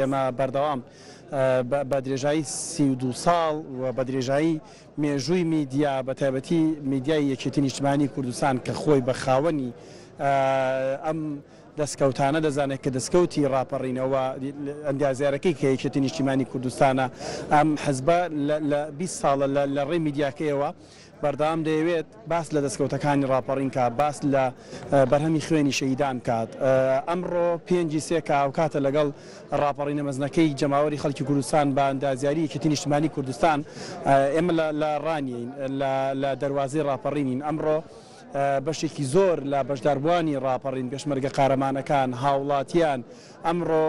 ئێمە بەردەوام بە درێژایی 32 ساڵ و بە درێژایی مێژووی میدیا، بە تایبەتی میدیای یەکێتی نیشتمانی کوردستان کە خۆی بە خاوەنی ئەم دەستکەوتانە دەزانێت کە دەستکەوتی ڕاپەڕینە و ئەندازیارەکەی کە یەکێتی نیشتیمانی کوردستانە، ئەم حزبە لە 20 ساڵە لە ڕێی میدیاکەیەوە بەردەوام دەیەوێت باس لە دەستکەوتەکانی ڕاپەڕین کات، باس لە بەرهەمی خوێنی شەهیدان بکات. ئەمڕۆ پێنجی سێ کە هاوکاتە لەگەڵ ڕاپەڕینە مەزنەکەی جەماوەری خەڵکی کوردستان بە ئەندازیاری یەکێتی نیشتمانی کوردستان، ئێمە لە ڕانیەین، لە دەروازەی ڕاپەڕینین. ئەمڕۆ بەشێکی زۆر لە بەشداربووانی ڕاپەڕین، پێشمەرگە قارەمانەکان، هاوڵاتیان، ئەمڕۆ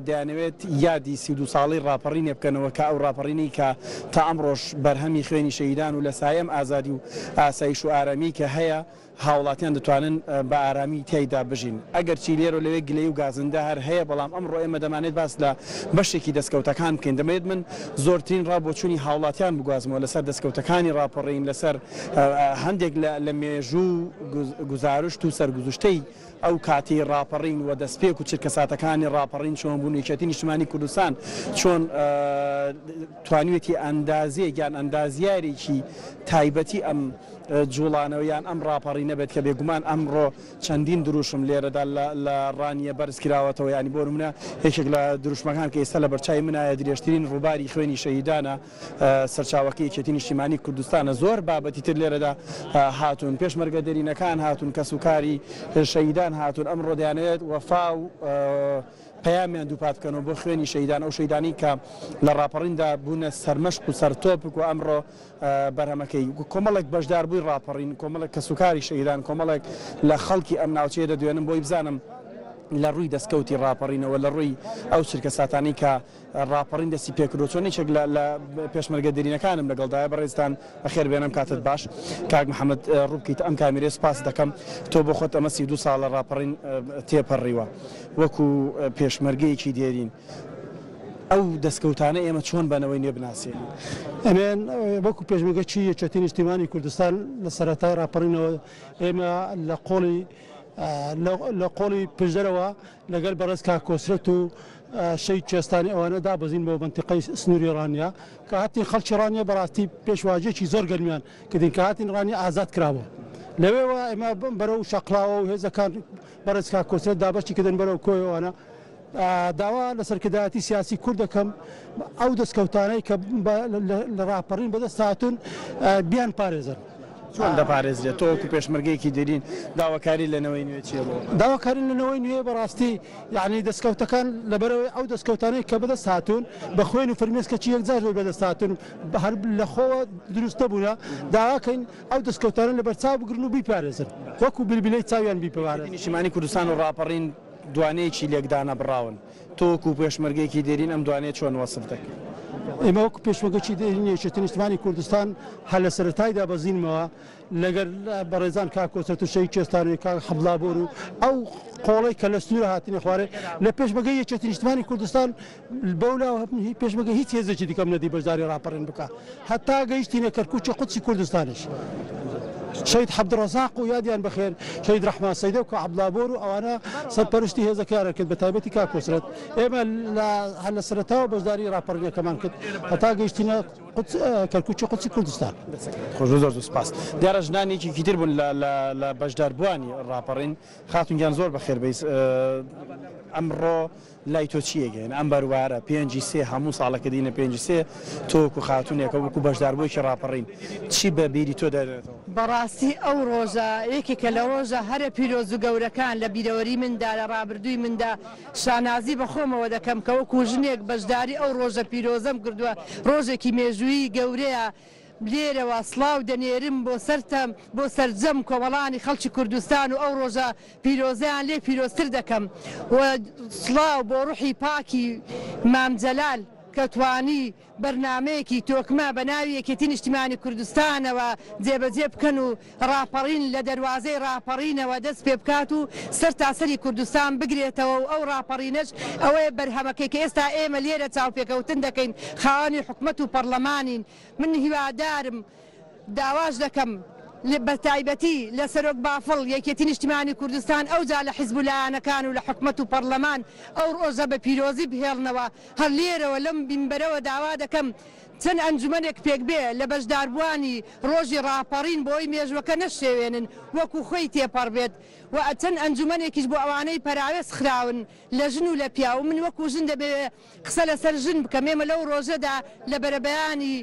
دەیانەوێت یادی 32 ساڵەی ڕاپەڕینێ بکەنەوە کە ئەو ڕاپەڕینەی کە تا ئەمڕۆش بەرهەمی خوێنی شەهیدان و لە سایەی ئەم ئازادی و ئاسایش و ئارامیەی کە هەیە هاوڵاتیان دەتوانن بە ئارامی تیایدا بژین. ئەگەرچی لێرەو لەوێ گلەیی و گازندە هەر هەیە بەڵام ئەمڕۆ ئێمە دەمانێت باس لە بەشێکی دەستکەوتەکان بکەین. دەمەوێت من زۆرترین ڕا بۆچوونی هاوڵاتیان بگوازمەوە لەسەر دەستکەوتەکانی ڕاپەڕین، لەسەر هەندێک لە مێژوو و گوزارشت و سەرگوزشتەی ئەو کاتەی ڕاپەڕین و دەستپێک و چرکەساتەکانی ڕاپەڕین چۆن بوون، یەکێتی نیشتمانی کوردستان چۆن توانیویەتی ئەندازەیەک یان ئەندازیارێکی تایبەتی ئەم جوڵانەوە یان ئەم ڕاپەڕینە بێت کە بێگومان ئەمڕۆ چەندین دروشم لێرەدا لە ڕانیە بەرز کراوەتەوە، یانی بۆ نمونە یەکێک لە دروشمەکان کە ئێستا لە بەرچاوی منایە درێژترین ڕووباری خوێنی شەهیدانە سەرچاوەکەی یەکێتی نیشتیمانی کوردستانە، زۆر بابەتی تر لێرەدا هاتوون، پێشمەرگە دێرینەکان هاتوون، کەسوکاری شەهیدان هاتوون، ئەمڕۆ دەیانەوێت وەفا و پەیامیان دووپات بکەنەوە بۆ خوێنی شەهیدان، ئەو شەهیدانەی کە لە ڕاپەڕیندا بوونە سەرمەشق و سەرتۆپک و ئەمڕۆ بەرهەمەکەی کۆمەڵێک بەشداربووی ڕاپەڕین، کۆمەڵێک کەسوکاری شەهیدان، کۆمەڵێک لە خەڵکی ئەم ناوچەیە دەدوێنم بۆی بزانم لە ڕووی دەستکەوتی ڕاپەڕینەوە، لە ڕووی ئەو چرکەساتانەی کە ڕاپەڕین دەستی پێکردووە چۆن یەکێک لە لە پێشمەرگە دێرینەکانم لەگەڵدایە، بەڕێزتان بەخێر بێنم کاتت باش کاک محەممەد ڕووبکەیتە ئەم کامێرەیە سوپاست دەکەم تۆ بۆ خۆت ئەمە 32 ساڵە ڕاپەڕین تێپەڕیوە وەکو پێشمەرگەیەکی دێرین ئەو دەستکەوتانە ئێمە چۆن بە نەوەی نوێ بناسێنین؟ ئەمێن وەکو پێشمەرگەکی یەکێتی نیشتیمانی کوردستان لە سەرەتای ڕاپەڕینەوە ئێمە لە قۆڵی لە قۆڵی پشدەرەوە لەگەل بەڕێز کاک کۆسرەت و شەهید کوێستانی ئەوانە دابەزین بۆ مەنتیقەی سنووری ڕانیە کە هاتین خەڵکی ڕانیە بەڕاستی پێشوازیەکی زۆر گەرمیان کردین کە هاتین ڕانیە ئازاد کرابوو لەوێوە ئێمە بەرەو شەقڵاوە و هێزەکان بەڕێز کاک کۆسرەت دابەشی کردن بەرەو کۆیەوانە داوا لە سەرکردایەتی سیاسی کورد دەکەم ئەو دەستکەوتانەی کە لە ڕاپەڕین بەدەست هاتوون بیان پارێزن. چۆن دەپارێزرێت؟ تۆ وەکو پێشمەرگەیەکی دێرین داواکاری لە نەوەی نوێ چییە بۆ؟ داواکاری لە نەوەی نوێ بەڕاستی یعنی دەستکەوتەکان لەبەرەوەی ئەو دەستکەوتانەی کە بەدەست هاتوون بە خوێن و فرمێسکەکی یەکجار زۆر بەدەست هاتوون هەر لە خۆوە دروست نەبوونە داواکەین ئەو دەستکەوتانە لەبەرچاو بگرن و بیپارێزن وەکو بلبلەی چاویان بیپارێزن. نیشتیمانی کوردستان و ڕاپەڕین دوانەیەکی لێکدانەبڕاون، تۆ وەکو پێشمەرگەیەکی دێرین ئەم دوانەیە چۆن وەسف دەکەی؟ ئێمە وەکو پێشمەرگەکی دێرینی یەکێتی نیشتمانی کوردستان هەر لە سەرەتای دابەزینمەوە لەگەر بەڕێزان کاک کۆسرەت و شەهید کوێستانی و کاک عەبدوڵا بۆر و ئەو قۆڵەی کە لە سنوورە هاتنە خوارێ لە پێشمەرگەی یەکێتی نیشتمانی کوردستان بەولاوە پێشمەرگە هیچ هێزێکی دیکەم نەدی بەشداری ڕاپەڕین بکا هەتا گەیشتینە کەرکوکی قودسی کوردستانیش شەهید حەبدڕەزاق و یادیان بەخێر شەهید ڕەحمان سەیدە و کاک عەبدوڵا بۆر و ئەوانە سەرپەرشتی هێزەکەیان کرد بە تایبەتی کاک کۆسرەت ئێمە هەر لە سەرەتاوە بەشداری ڕاپەڕینەکەمان کرد هەتا گەیشتینە کەرکوکی قودسی کوردستان. خۆش زۆر زۆر سپاس. دیارە ژنان یەکێکی تر بوون لە بەشداربووانی ڕاپەڕین. خاتوون گیان زۆر بەخێر بێیت. ئەمڕۆ لای تۆ چی ئەگەیەنێ ئەم بەروارە پێنجی سێ هەموو ساڵە کە دینە پێنجی سێ تۆ وەکو خاتونێکە وەکو بەشداربوویەکی ڕاپەڕین چی بە بیری تۆ دەێنێتەوە؟ بەڕاستی ئەو ڕۆژە یەکێکە لە ڕۆژە هەرە پیرۆز و گەورەکان لە بیرەوەری مندا لە ڕابردووی مندا شانازی بە خۆمەوە دەکەم کە وەکو ژنێک بەشداری ئەو ڕۆژە پیرۆزەم کردووە ڕۆژێکی مێژوویی گەورەیە لێرەوە سڵاو دەنێرم بۆ سەرتەم بۆ سەرجەم کۆمەڵانی خەڵکی کوردستان و ئەو ڕۆژە پیرۆزەیان لێ پیرۆزتر دەکەم و سڵاو بۆ ڕوحی پاکی مام جەلال کە توانی بەرنامەیەکی تۆکمە بە ناوی یەکێتی نیشتیمانی کوردستانەوە جێبەجێ بکەن و ڕاپەڕین لە دەروازەی ڕاپەڕینەوە دەست پێ بکات و سەرتاسەری کوردستان بگرێتەوە و ئەو ڕاپەڕینەش ئەوەیە بەرهەمەکەی کە ئێستا ئێمە لێرە چاوپێکەوتن دەکەین خاوەنی حکومەت و پەڕلەمانین من هیوادارم داواش دەکەم. بە تایبەتی لە سەرۆک بافڵ، یەکێتی نیشتیمانی کوردستان، ئەوجا لە حیزب و لایەنەکان و لە حکومەت و پەڕلەمان ئەو ڕۆژە بە پیرۆزی بهێڵنەوە. هەر لێرەوە لەم مینبەرەوە داوا دەکەم چەند ئەنجومەنێک پێکبێ لە بەشداربووانی ڕۆژی ڕاپەڕین بۆی مێژووەکە نەشێوێنن وەکو خۆی تێپەڕبێت و چەند ئەنجومەنێکیش بۆ ئەوانەی پەراوێز خراون لە ژن و لە پیاو. من وەکو ژن دەمەوێ قسە لەسەر ژن بکەم، ئێمە لەو ڕۆژەدا لە بەرەبەیانی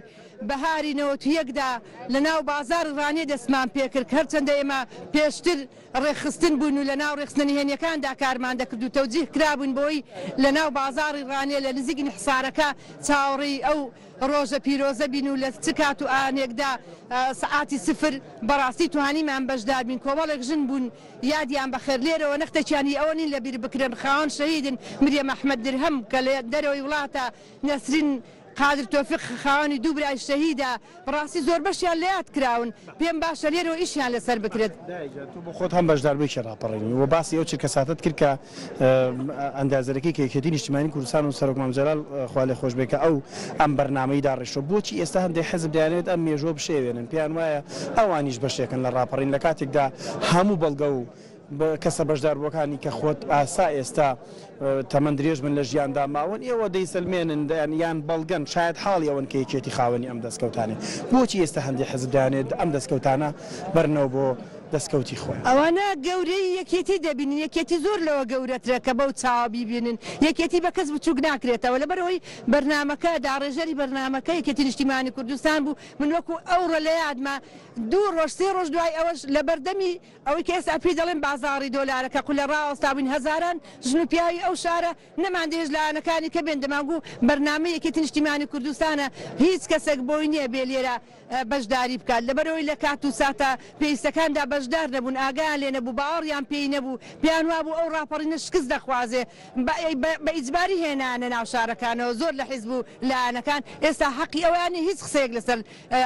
بەهاری 91 دا لە ناو بازاڕی ڕانیە دەستمان پێکرد، هەرچەندە ئێمە پێشتر ڕێکخستن بووین و لە ناو ڕێکخستنە نهێنیەکاندا کارمان دەکرد و تەوجیه کرابووین بۆی لە ناو بازاڕی ڕانیە لە نزیک ئینحسارەکە چاوەڕێی ئەو ڕۆژە پیرۆزە بین و لە چ کات و ئانێکدا سەعاتی سفر بەڕاستی توانیمان بەشدار بین، کۆمەڵێک ژن بوون یادیان بەخێر لێرەوە نەختێکیان هی ئەوە نین لەبیر بکرێن خاوەن شەهیدن مریەم ئەحمەد درهەم کە لە دەرەوەی وڵاتە نەسرین قادر تۆفیق خاوەنی دوو برای شەهیدە بەڕاستی زۆربەشیان لە یاد کراون پێم باشە لێرەوە ئیشیان لەسەر بکرێت. دایە گیان تۆ بۆ خۆت هەم بەشداربوویەکی ڕاپەڕینی و باسی ئەو چرکەساتەت کرد کە ئەندازەرەکەی کە یەکێتی نیشتیمانی کوردستان و سەرۆک مام جەلال خوا لێ خۆش بێ کە ئەو ئەم بەرنامەی داڕشتوە بۆچی ئێستا هەندێک حزب دەیانەوێت ئەم مێژووە بشێوێنن پێیان وایە ئەوانیش بەشێکن لە ڕاپەڕین لە کاتێکدا هەموو بەڵگە و کەسە بەشداربووەکانی کە خۆت ئاسا ئێستا تەمەن درێژ بن لە ژیاندا ماون ئێوە دەیسەلمێنن یان بەڵگەن شایەد حاڵی ئەوەن کە یەکێتی خاوەنی ئەم دەستکەوتانەیە بۆچی ئێستا هەندێک حزب دەیانەوێت ئەم دەستکەوتانە بەرنەوە بۆ دەستکەوتی خۆیان. ئەوانە گەورەیی یەکێتی دەبینن، یەکێتی زۆر لەوە گەورەترە کە بەو چاوە بیبینن، یەکێتی بە کەس بچووک ناکرێتەوە، لەبەرئەوەی بەرنامەکە، داڕێژەری بەرنامەکە یەکێتی نیشتیمانی کوردستان بوو، من وەکو ئەوڕۆ لە یادمە دوو ڕۆژ سێ ڕۆژ دوای ئەوەش لەبەردەمی ئەوەی کە ئێستا پێی دەڵێن بازاڕی دۆلارەکە قولە ڕاوەستابووین، هەزاران ژن و پیاوی ئەو شارە نەماندەهێشت لایەنەکانی کە بێن دەمانگوو بەرنامەی یەکێتی نیشتیمانی کوردستانە هیچ کەسێک بۆی نیە بێ لێرە بەشداری بکات لەبەرئەوەی لە کات و ساتە پێویستەکاندا بەشدار نەبوون ئاگایان لێ نەبوو باوەڕیان پێی نەبوو پێیان وابوو ئەو ڕاپەڕینە شکست دەخوازێ بە ئیجباری هێنایانە ناو شارەکانەوە زۆر لە حیزب و لایەنەکان ئێستا حەقی ئەوەیان نیە هیچ قسەیەک لەسەر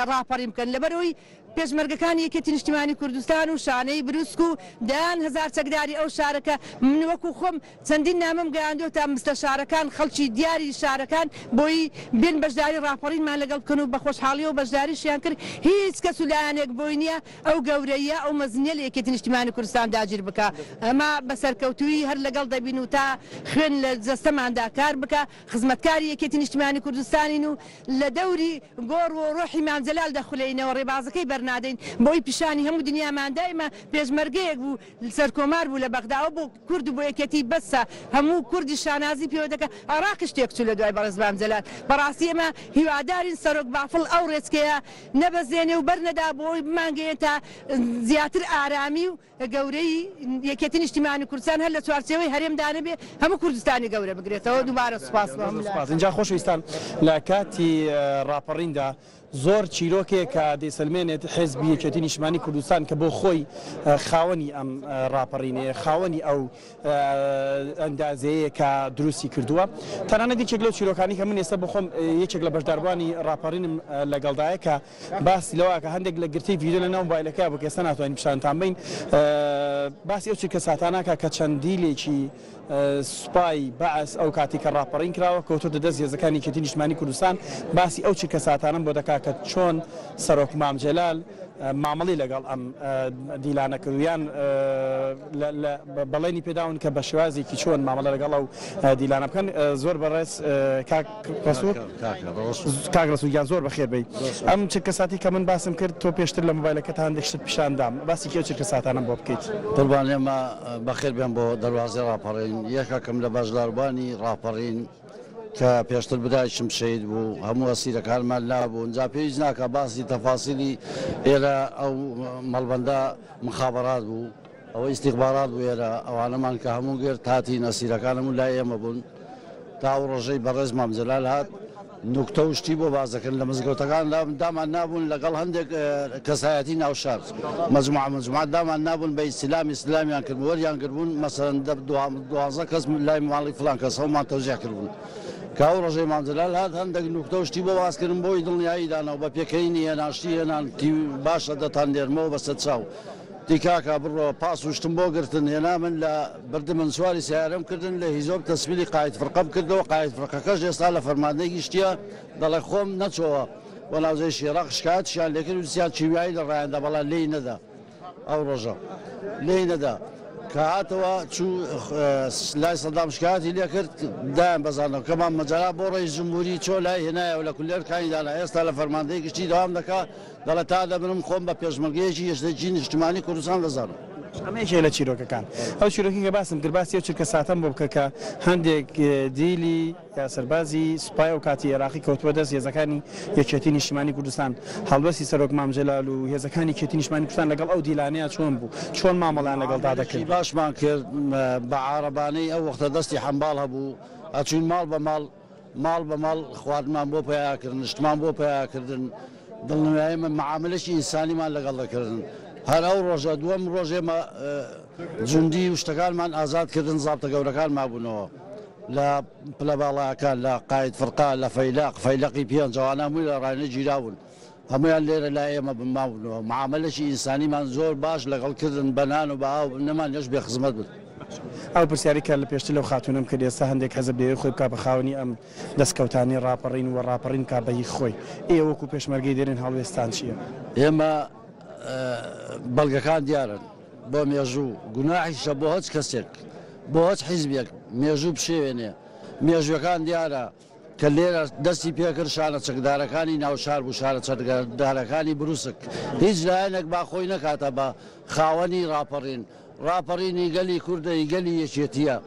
ڕاپەڕین بکەن لەبەرئەوەی پێشمەرگەکانی یەکێتی نیشتیمانی کوردستان و شانەی بروسک و دەیان هەزار چەکداری ئەو شارە کە من وەکو خۆم چەندین نامەم گەیاندۆتە مستەشارەکان خەڵکی دیاری شارەکان بۆی بێن بەشداری ڕاپەڕینمان لەگەڵ بکەن و بە خۆشحاڵیەوە بەشداریشیان کرد هیچ کەس و لایەنێک بۆی نیە ئەو گەورەییە ئەو مەزنیە لە یەکێتی نیشتیمانی کوردستان داگیر بکا ئەمە بە سەرکەوتوویی هەر لەگەڵ دەبین و تا خوێن لە جەستەماندا کار بکا خزمەتکاری یەکێتی نیشتیمانی کوردستانین و لە دەوری گۆڕ و ڕۆحی مام جەلال دەخولێینەوە، ڕێبازەکەی بەرنادەین، بۆی پیشانی هەموو دنیامان دا، ئێمە پێشمەرگەیەک بوو سەرکۆمار بوو لە بەغدا، ئەوە بۆ کورد و بۆ یەکێتی بەسە، هەموو کوردیش شانازی پێوە دەکا، عێراقیش تێکچوو لە دوای بەڕێز مام جەلال، بەڕاستی ئێمە هیوادارین سەرۆک بافڵ ئەو ڕێچکەیە نەبەزێنێ و بەرنەدا بۆی بمانگەیەنتە زیاتر ئارامی و گەورەی یەکێتی نیشتیمانی کوردستان هەر لە چوارچێوەی هەرێمدا نەبێ هەموو کوردستانی گەورە بگرێتەوە دووبارە سوپاس بۆ هەموو لایەک. ئینجا خۆشەویستان لە کاتی ڕاپەڕیندا زۆر چیرۆکێک کە دەیسەلمێنێت حێزبی یەکێتی نیشتمانی کوردستان کە بۆ خۆی خاوەنی ئەم ڕاپەڕینەیە خاوەنی ئەو ئەندازەیە کە دروستی کردووە تەنانەت یەکێک لەو چیرۆکانی کە من ئێستا بۆ خۆم یەکێک لە بەشداربووانی ڕاپەڕینم لەگەڵدایە کە باسی لەوە کە هەندێک لە گرتەی ڤیدیۆ لە ناو مۆبایلەکەیا بوو کە ئێستا ناتوانین پیشانتان بەین باسی ئەو چرکە ساتانە کە چەند دیلێکی سوپای بەعس ئەو کاتی کە ڕاپەڕین کراوە کەوتۆتە دەست هێزەکانی یەکێتی نیشتمانی کوردستان باسی ئەو چرکە ساتانەم بۆ دەکا کە چۆن سەرۆک مام جەلال مامەڵی لەگەڵ ئەم دیلانە کرد و یان بەڵێنی پێداون کە بە شێوازێکی چۆن مامەڵە لەگەڵ ئەو دیلانە بکەن زۆر بەڕێز کاک ڕەسوڵ کاک ڕەسوڵ گیان زۆر بەخێر بێی ئەم چرکە ساتی کە من باسم کرد تۆ پێشتر لە مۆبایلەکەت هەندێک شتت پیشان دام باسی کێ چرکە ساتانەم بۆ بکەیت. قوربان ئێمە بەخێر بێن بۆ دەروازەی ڕاپەڕین یەکەکم لە بەشداربوانی ڕاپەڕین کە پێشتر برایشم شەهید بوو هەموو ئەسیرەکانمان لابوون جا پێویست ناکا باسی تەفاسیلی ئێرە ئەو مەڵبەندە مخابەرات بوو ئەوە ئیستیخبارات بوو ئێرە ئەوانەمان کە هەموو گرت هاتین ئەسیرەکان هەموو لای ئێمە بوون تا ئەو ڕۆژەی بەڕێز مام جەلال هات نوکتە و شتی بۆ باس دەکردن لە مزگەوتەکان دامان نابوون لەگەڵ هەندێک کەسایەتی ناوشار مەجموعە مەجموعە دامان نابوون بە ئیسلام ئیسلامیان کردبوو وەریان گرتبوون مەسەلەن دە دوانزە کەس لای ماڵی فڵان کەس هەموومان تەوزیع کردبوون کە ئەو ڕۆژەی مام جەلال هات هەندێک نوکتە و شتی بۆ باس کردن بۆی دڵنیایی دانەوە بە پێکەینی هێنان شتی هێنان باشە دەتان نێرمەوە بەسەر چاو دی کاکە بڕۆ پاس و شتم بۆ گرتن هێنا من لە بردمن سواری سەیارەم کردن لە هیزۆپ تەسمیلی قاید فرقەم کردەوە قاید فرقەکەش ئێستا لە فەرماندەی گشتیە دەڵێ خۆم نەچۆوە بۆ ناو جەیشی عێراق شکایەتیشیان لێکرد ویستیان کیمیایی لە ڕایاندا بەڵام لێی نەدا ئەو ڕۆژە لێی نەدا کە هاتەوە چوو لای سەدام شکایەتی لێکرد دایان بەزاندەوە کە مام جەلال بۆ ڕئیس جمهوری چۆ لای هێنایەوە لە کولێر کانی دانا ئێستا لە فەرماندەی گشتی دەوام دەکا دەڵێ تا دەمرم خۆم بە پێشمەرگەیەکی یەکێتی نیشتمانی کوردستان دەزانم. ئەمە یەکێک لە چیرۆکەکان. ئەو چیرۆکەی کە باسم کرد، باسی ئەو چرکە ساتەم بۆ بکە کە هەندێک دیلی یا سەربازی سوپای ئەو کاتی ئێراقی کەوتبووە دەست هێزەکانی یەکێتی نیشتیمانی کوردستان. هەڵوێستی سەرۆک مام جەلال و هێزەکانی یەکێتی نیشتمانی کوردستان لەگەڵ ئەو دیلانەیا چۆن بوو؟ چۆن مامەڵەیان لەگەڵدا مامەلەیەکی دەکرد؟ باشمان کرد، بە عارەبانەی ئەو وەختە دەستی حەمباڵ هەبوو، ئەچووین ماڵ بە ماڵ، ماڵ بە ماڵ خواردنمان بۆ پەیا کردن، شتمان بۆ پەیا کردن، دڵنیایی من مەعاملەکی ئینسانیمان لەگەڵ دەکردن. هەر ئەو ڕۆژە دووەم ڕۆژ ئێمە جوندی و شتەکانمان ئازاد کردن، زابتە گەورەکان مابوونەوە لە پلە باڵاکان، لە قاید فرقە، لە فەیلەق، فەیلەقی پێنج، ئەوانە هەمووی لە ڕانیە گیرابوون. هەموویان لێرە لای ئێمە مابوونەوە. مەعامەلەکی ئینسانیمان زۆر باش لەگەڵ کردن، بە نان و بە ئاو نەمانهێشت بێ خزمەت بن. ئەو پرسیارەی کە لە پێشتر لەو خاتوونەم کرد، ئێستا هەندێک حزب دەیەوێت خۆی بکات بە خاوەنی ئەم دەستکەوتانەی ڕاپەڕین و ڕاپەڕین بکات بە هی خۆی. ئێوە وەکوو پێشمەرگەی دێرین هەڵوێستتان چییە؟ ئێمە بەڵگەکان دیارن بۆ مێژوو، گوناحیشە بۆ هەچ کەسێک، بۆ هەچ حیزبێک مێژوو بشێوێنێ. مێژووەکان دیارە. کە لێرە دەستی پێکرد شانە چەکدارەکانی ناوشار بوو، شانە چەکدارەکانی بروسک، هیچ لایەنێک با خۆی نەکاتە بە خاوەنی ڕاپەڕین، ڕاپەڕین ئی گەلی کوردە، ئی گەلی یەکێتیە،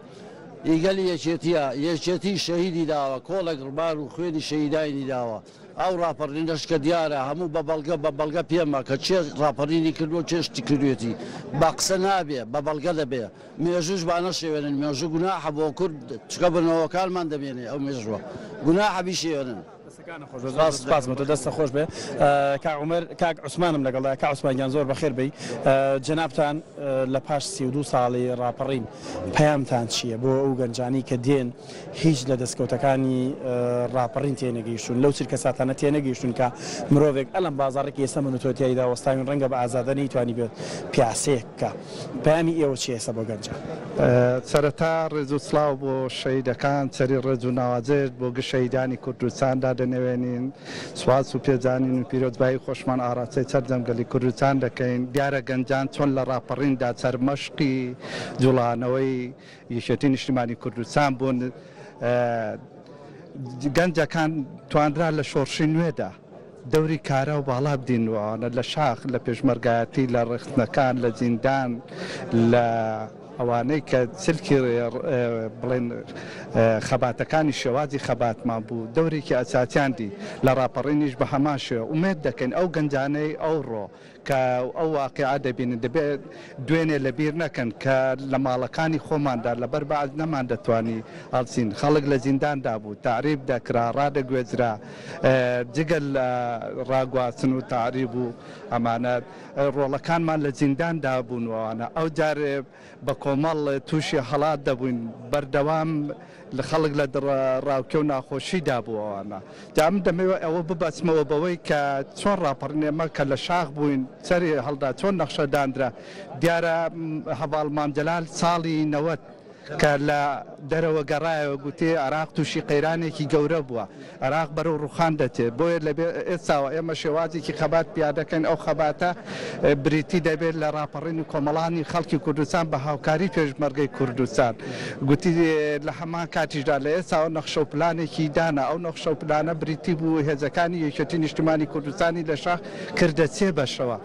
ئی گەلی یەکێتیە، یەکێتی شەهیدی داوە، کۆڵێک ڕبار و خوێنی شەهیداینی داوە، ئەو ڕاپەڕینەش کە دیارە هەموو بە بەڵگە بە بەڵگە پێمە کە کێ ڕاپەڕینی کردووە کێ شتی کردوێتی، بە قسە نابێ بە بەڵگە دەبێ. مێژووش با نەشێوێنن مێژوو گوناحە بۆ کورد چونکە بە نەوەکانمان دەمێنێ ئەو مێژووە گوناحە بیشێوێنن. دەستەکانت خۆش بێ زۆر سوپاس بۆ تۆ دەستت خۆش بێ کاک عومەر کاک عوسمانم لەگەڵدایە کاک عوسمان گیان زۆر بەخێر بێی جەنابتان لە پاش 32 ساڵی ڕاپەڕین پەیامتان چییە بۆ ئەو گەنجانەی کە دێن هیچ لە دەستکەوتەکانی ڕاپەڕین تێنەگەیشتوون لەو چرکەساتانە تێنەگەیشتوون کە مرۆڤێک ئەلەم بازاڕێکی ئێستا من و تۆ تیایدا وەستاوین ڕەنگە بە ئازادە نەیتوانیبێت پیاسەیەک بکا. پەیامی ئێوە چیە ئێستا بۆ گەنجان؟ سەرەتا ڕێز و سڵاو بۆ شەهیدەکان، سەری ڕێز و ناوازەیەش بۆ گشت شەهیدانی کوردستان دادەنەوێنین، سوپاس و پێزانین و پیرۆزبایی خۆشمان ئاڕاستەی سەرجەم گەلی کوردستان دەکەین، دیارە گەنجان چۆن لە ڕاپەڕیندا سەرمەشقی جوڵانەوەی یەکێتی نیشتیمانی کوردستان بوون، گەنجەکان توانرا لە شۆڕشی نوێدا دەوری کارا و باڵا بدین و ئەوانە لە شاخ، لە پێشمەرگایەتی، لە ڕێکخستنەکان، لە زیندان، لە ئەوانەی کە سلکی بڵێن خەباتەکانی شێوازی خەباتمان بوو، دەورێکی ئەساسیان دی. لە ڕاپەڕینیش بە هەمان شێوە. ئومێد دەکەین ئەو گەنجانەی ئەوڕۆ کە ئەو واقیعە دەبینن دەبێت دوێنێ لەبیر نەکەن کە لە ماڵەکانی خۆماندا لەبەر بەعس نەماندەتوانی هەڵسین، خەڵک لە زینداندا بوو، تەعریب دەکرا، ڕادەگوێزرا، جگە لە ڕاگواستن و تەعریب و ئەمانە ڕۆڵەکانمان لە زینداندا بوون و ئەوانە ئەوجار بە کۆمەڵ تووشی هەڵات دەبووین، بەردەوام خەڵک لە دڵەڕاوکێ و ناخۆشیدا بوو ئەوانە. جا من دەمەوێت ئەوە ببەستمەوە بەوەی کە چۆن ڕاپەڕین ئێمە کە لە شاخ بووین سەری هەڵدا، چۆن نەخشە دانرا. دیارە هەڤاڵ مام جەلال ساڵی 90 کە لە دەرەوە گەڕایەوە گوتی عێراق تووشی قەیرانێکی گەورە بووە، عێراق بەرەو ڕووخان دەچێت، بۆیە لە ئێستاوە ئێمە شێوازێکی خەبات پیادەکەین، ئەو خەباتە بریتی دەبێت لە ڕاپەڕینی کۆمەڵانی خەڵکی کوردستان بە هاوکاری پێشمەرگەی کوردستان. گوتی لە هەمان کاتیشدا لە ئێستاوە نەخشە و پلانێکی دانا، ئەو نەخشە و پلانە بریتی بوو هێزەکانی یەکێتی نیشتیمانی کوردستانی لە شاخ کردە سێ بەشەوە.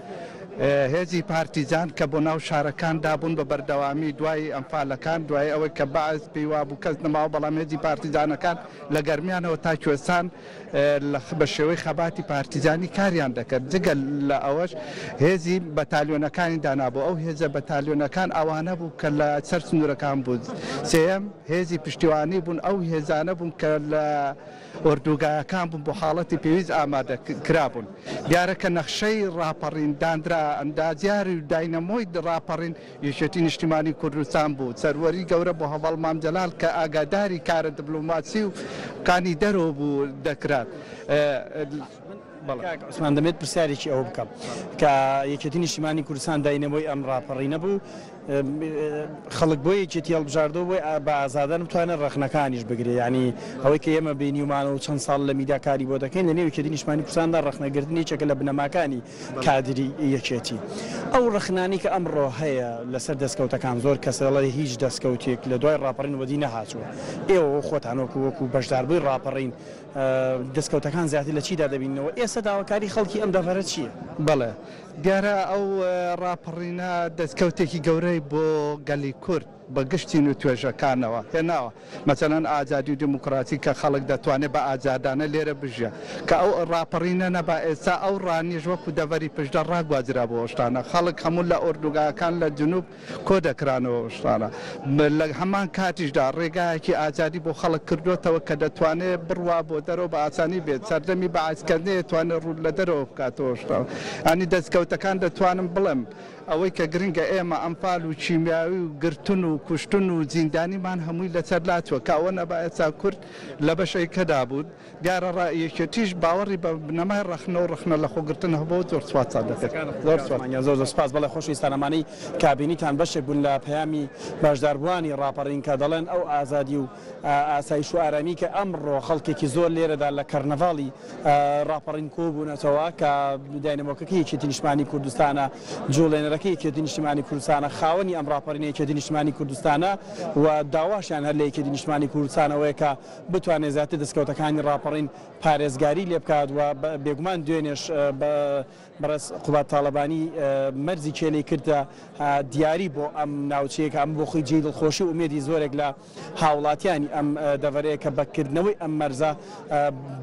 هێزی پارتیزان کە بۆ ناو شارەکان دابوون بە بەردەوامی دوای ئەنفالەکان، دوای ئەوەی کە بەعس پێی وابوو کەس نەماوە، بەڵام هێزی پارتیزانەکان لە گەرمیانەوە تا کوێستان بە شێوەی خەباتی پارتیزانی کاریان دەکرد، جگە لە ئەوەش هێزی بەتالیۆنەکانی دانابوو، ئەو هێزە بەتالیۆنەکان ئەوانە بوو کە لە سەر سنوورەکان بوون. سێیەم، هێزی پشتیوانی بوون، ئەو هێزانە بوون کە لە ئۆردوگایەکان بوون بۆ حاڵەتی پێویست ئامادە کرابوون. دیارە کە نەخشەی ڕاپەڕین دانرا، ئەندازیاری و داینەمۆی ڕاپەڕین یەکێتی نیشتیمانی کوردستان بوو، سەروەری گەورە بۆ هەڤاڵ مام جەلال کە ئاگاداری کارە دبلۆماسی و کانی دەرەوە بوو دەکرا. بەڵێ. کاک عوسمان دەمێت پرسیارێکی ئەوە بکەم کە یەکێتی نیشتیمانی کوردستان داینەمۆی ئەم ڕاپەڕینە بوو. خەڵک بۆ یەکێتی هەڵبژاردەوە بۆی بە ئازادانە بتوانێت ڕەخنەکانیش بگرێ یانی ئەوەی کە ئێمە بینیومانە و چەند ساڵ لە میدیا کاری بۆ دەکەین لە نێو یەکێتی نیشتمانی کوردستاندا ڕەخنەگرتن یەکێکە لە بنەماکانی کادری یەکێتی. ئەو ڕەخنانەی کە ئەمڕۆ هەیە لەسەر دەستکەوتەکان زۆر کەس دەڵێ هیچ دەستکەوتێک لە دوای ڕاپەڕین وەدی نەهاتووە ئێوە خۆتان وەکو وەکو بەشداربووی ڕاپەڕین دەستکەوتەکان زیاتر لە چیدا دەبیننەوە ئێستا داواکاری خەڵکی ئەم دەڤەرە چییە؟ بەڵێ دیارە ئەو ڕاپەڕینە دەستکەوتێکی گەورەی بۆ گەلی کورد بە گشت چین و توێژەکانەوە هێناوە، مەسەلەن ئازادی و دیموکراسی کە خەڵک دەتوانێت بە ئازادانە لێرە بژیە، کە ئەو ڕاپەڕینە نەبا ئێستا ئەو ڕانیەش وەکو دەڤەری پشدەر ڕاگوازرابوو ئەو شتانە خەڵک هەموو لە ئۆردوگاکان لە جنوب کۆ دەکرانەوە ئەو شتانە لە هەمان کاتیشدا ڕێگایەکی ئازادی بۆ خەڵک کردۆتەوە کە دەتوانێت بڕوا بۆ دەرەوە بە ئاسانی بێت سەردەمی بەعس کە نەیەتوانێت ڕوو لە دەرەوە بکاتەوە شتانە یانی دەستکەوتەکان دەتوانم بڵێم ئەوەی کە گرنگە ئێمە ئەنفال و کیمیاوی و گرتن و کوشتن و زیندانیمان هەمووی لەسەر لاچوە کە ئەوە نەبا ئێستا کورد لە بەشێکەدا بوو دیارە ڕا یەکێتیش باوەڕی بە بنەمای ڕەخنە و ڕەخنە لەخۆگرتن هەبووە زۆر سوپاستان دەکەین زۆر سوپاس. زۆر زۆر سوپاس. بەڵێ خۆشەویستان ئەمانەی کە بینیتان بەشێک بوون لە پەیامی بەشداربووانی ڕاپەڕین کە دەڵێن ئەو ئازادی و ئاسایش و ئارامی کە ئەمڕۆ خەڵکێکی زۆر لێرەدا لە کەرنەڤاڵی ڕاپەڕین کۆبوونەتەوە کە داینەمۆکەکەی یەکێتی نیشتمانی کوردستانە، جوڵێنەرەکەی یەکێتی نیشتمانی کوردستانە، خاوەنی ئەم ڕاپەڕینە یەکێتی نیشتمانی کوردستانە و داواشیان هەر لە یەکێتی نیشتمانی کوردستان ئەوەیە کە بتوانێت زیاتر دەستکەوتەکانی ڕاپەڕین پارێزگاری لێبکات و بێگومان دوێنێش بەڕێز قوباد تاڵەبانی مەرزی کێلەی کردە دیاری بۆ ئەم ناوچەیە کە ئەمە بۆ خۆی جێی دڵخۆشی و ئومێدی زۆرێک لە هاوڵاتیانی ئەم دەڤەرەیە کە بە کردنەوەی ئەم مەرزە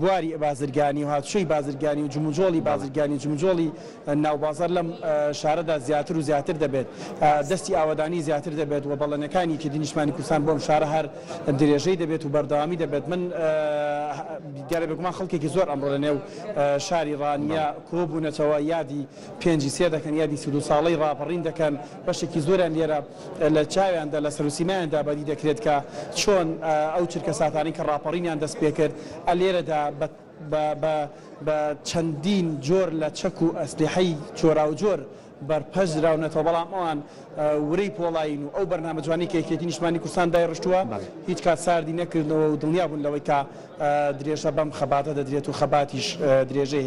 بواری بازرگانی و هاتوچۆی بازرگانی و جموجۆڵی بازرگانی و جموجۆڵی ناوبازاڕ لەم شارەدا زیاتر و زیاتر دەبێت، دەستی ئاوەدانی زیاتر دەبێت و بەڵێنەکانی یەکێتی نیشتمانی کوردستان بۆ ئەم شارە هەر درێژەی دەبێت و بەردەوامی دەبێت. من دیارە بێگومان خەڵکێکی زۆر ئەمڕۆ لە نێو شاری ڕانیە کۆبوونەتەوە یادی پێنجی سێ دەکەن، یادی 32 ساڵەی ڕاپەڕین دەکەن، بەشێکی زۆریان لێرە لە چاویاندا لە سەروسیمایاندا بەدی دەکرێت کە چۆن ئەو چرکەساتانەی کە ڕاپەڕینیان دەست پێکرد لێرەدا بە بە چەندین جۆر لە چەک و ئەسلیحەی جۆراوجۆر بەرپەرچ دراونەتەوە، بەڵام ئەوان ورەی پۆڵایین و ئەو بەرنامە جوانەی کە یەکێتی نیشتمانی کوردستان دایڕشتووە هیچ کات ساردی نەکردنەوە و دڵنیا بوون لەوەی کە درێژە بەم خەباتە دەدرێت و خەباتیش درێژەی.